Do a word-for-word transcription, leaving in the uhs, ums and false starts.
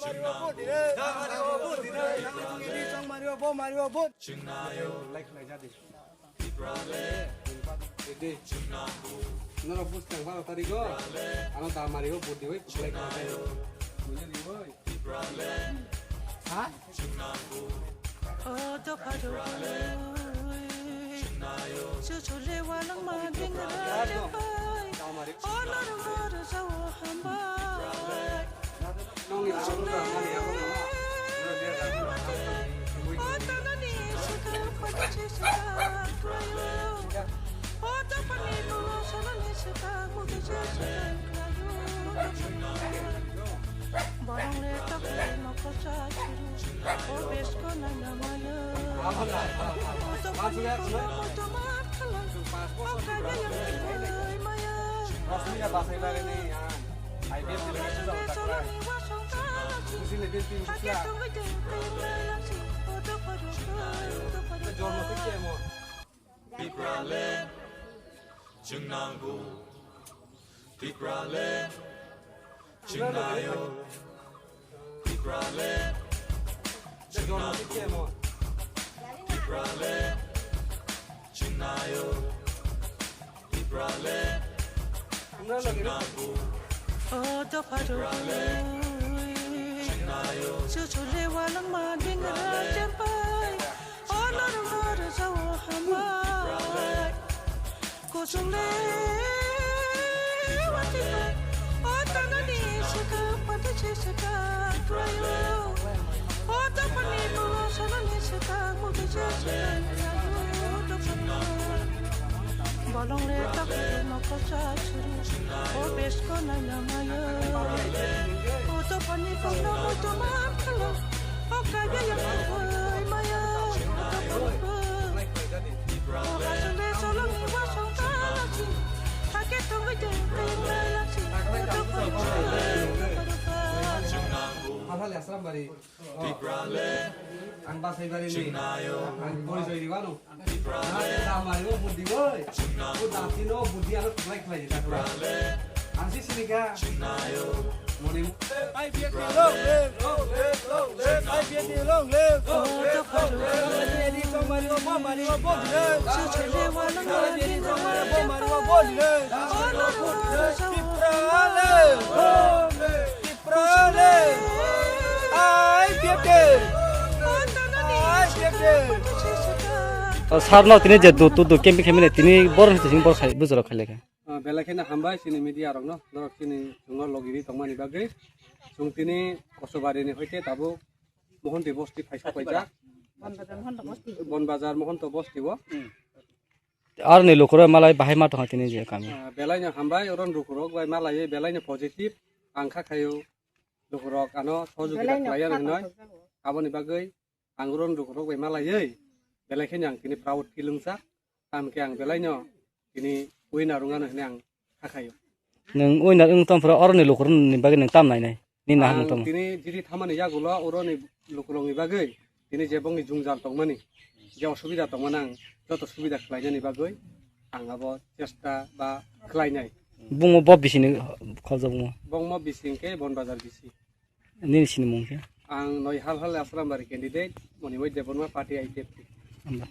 Mario vote dire. Mario vote dire. Mario vote. Like, like, jadi. Jadi, norok bwskang baro tarikgo, ano da Mario vote diwi, like, like, jadi. Buji diwi. Ha? Borong le tok le mokol sa churu, o besko naina maya. O to pani kono mo to mar khala, o kanya yang churoi maya. Rasmiya basai lare ni, ah. I B F ni message ang takra. Sini bin tin sila. Jormo tik mo. Tipraland, chwngnangbu. Tipraland, chwngnaio. Tipraland, chwngnangbu. Tipraland, chwngnaio. Tipraland, chwngnangbu. O dopha rok, chwngnaio. Chuchule walwngma dingra champai. O norok no rwjao hambai. Kuchung le watwi bai. O tanani swkang pante se swkang khlaio. O dophani bulo sanani swkang mukti se swkang khlaio. Dophani bolong le takhuk mokol sa churu. O besko naina maya. O dophani kokno muitu man khala. Halhali Asrambari. Ang Basaibari ni. Ang porichoi riwano. Nang ta mari o budi oi. O dati no budi ano khlai khlai jeta khlai. Ang si sinika. Moni. I B F T long live, long live, long live. I B F T long live, long live, long live. I B F T long live. I B F T long live. I B F T long live. Long live. Long live. Prale! I B F T! I B F T! O sir no tini je du tu du camping khaimani tini bor ni tising bor khai bujaro khai lekha. Ah, belai kheno hambai chini media rok no, norok chini chwngno logi ri tongmani bagwi. Chwng tini Kosubari ni hoite tabuk Mohanty bosti phaisa paijak. Bonbazar Mohanty bosti. Bonbazar Mohanty bosti o. Aroni lukurok malai bahai ma tongkha tini je kami. Ah, belai no hambai, oron lukurok bai malai belai no positive. Ang kha khayo lukurok ano sojogita khlai ya hinoi. Aboni bagwi ang oron lukurok bai malai belai khe ang tini proud feel wngsa. Tamkhe ang belai no tini winner wngano hinoi ang kha khayo. Nwng winner wng tong phuru oroni lukurokni bagwi nwng tam nainai? Nini nahar ang tamo? Tini jiri thamani yagulo oroni lukurokni bagwi tini je bongni jwngjal tongmani, je osubida tongmani ang joto subida khlainani bagwi ang abo chesta ba khlainai. Bungbo bo bisini khoroksa bungbo? Bongmo bising khe Bonbazar bisi. Nini sinimung khe? Ang noi hal hal Asrambari candidate, Monimoi Debbarma party I P F T. Hamba.